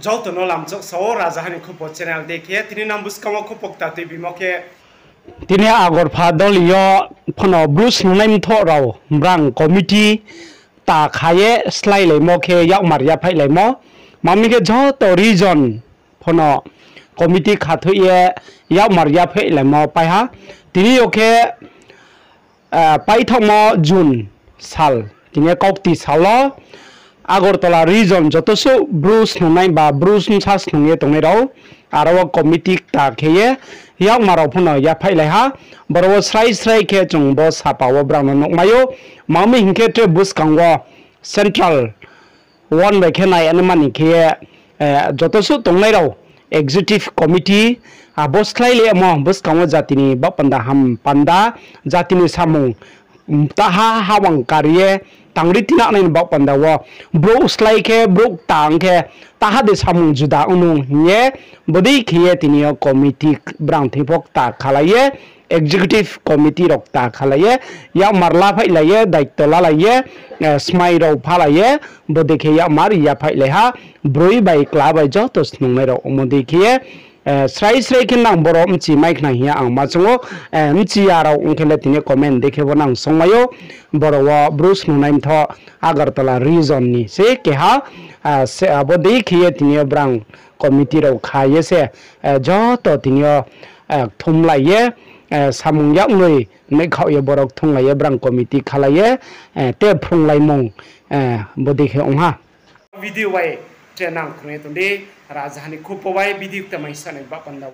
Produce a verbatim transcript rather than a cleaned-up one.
Joto no lamchok sao Rajaha ni Khupo channel dei khe, tini nang buskang wo khupo kta tuibimo khe, tini Agarpha doli yo phano Bru snungnai mthoh rao brang committee kta kha ye sláilaimo khe yakmar yaphaihlaimo. Ma mi khe joto region phano committee khathoih ye yakmar yaphaihlaimo pai ha. Tini yo khe, paithaohmo June sal, tini kaukti sal wo Agartala region joto suh Bru snungnai ba Bru bsa snung ye tongnai rao, aro wo committee kta khe ye yakmar rao phano yaphaihlai ha. Boro wo srai srai khe chung bo sapa wo brang no nuhmai ou. Ma mi hing khe tre buskang wo central one bai khe nai ani mani khe ye, joto suh tongnai rao executive committee, abo sláilaimo buskang wo jati ni baoh panda ham panda, jati ni samung, taha hawang kar ye tangri tinanai ni baoh panda wo, brouh slái khe brouh kta ong khe, taha de samung juda ong nung hing ye, bodei khe ye tini yo committee brang thing pho kta khalai ye, executive committee rao kta khalai ye, yakmar laphaihlai ye, daito lalai ye, smai rao phalai ye, bodei khe yakmar yaphaihlai ha. Broi bai kla bai joto snungnai rao omo dei khe ye, srai srai khe nang boro bchi mai khna hing ye ang ma choung ou. Bchi ya rao ong khe le tini comment dei khe bo nang songmai ou. Boro wo Bru snungnai mthoh Agartala region ni se keha, abo dei khe ye tini yo brang committee rao kha ye se, joto tini yo kthumlai ye, samung yaknoi noihkhaoh ye borok thunglai ye brang committee khalai ye, te phrunglaimung, bodei khe ong ha. Video bai tre nang khnai tong di, Rajaha ni Khupo bai video kta mai sanai ba panda.